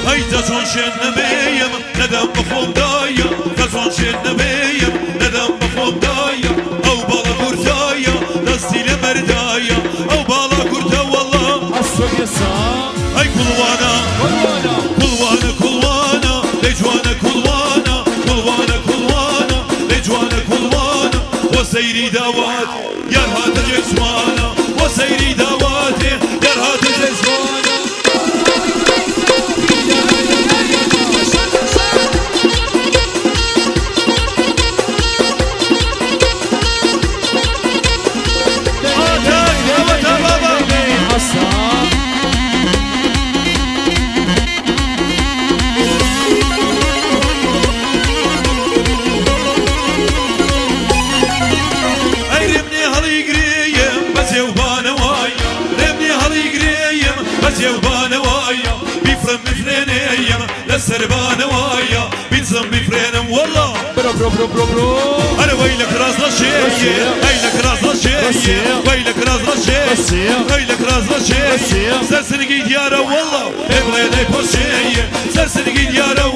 ئەی دەچۆن شێن نەبێیم نەدەم بە خۆم دایە، دەچۆن شێن نەبێیم نەدەم بە خۆم دایە، ئەو باڵا کورتایە دەستی لە مەردایە، ئەو باڵا کورتە وەڵا. ئەی کوڵوانە کوڵوانە کوڵوانە لەی جوانە کوڵوانە کوڵوانە کوڵوانە لەی جوانە کوڵوانە بۆ سەیری داوات یار هاتە جێ جوانە بۆ سەیری داواتێ یار هاتە جێ جوانە. ئەی رێمنێ هەڵیگرێیم بە جێوبانەوایە، رێمنێ هەڵیگرێیم بە جێوبانەوایە، بیفڕم بفرێنێیم لە سەربانەوایە، بیدزم بیفرێنم وەڵا. برو برو برو برو برو. ئەرێ وەی لە کراس ڕەشێ، ئەی لە کراس ڕەشێ، وەی لە کراس ڕەشێ، ئەی لە کراس ڕەشێ، سەر سنگی دیارە وەڵا، پێ بڵێ دەیپۆشێ، سەر سنگی دیارە.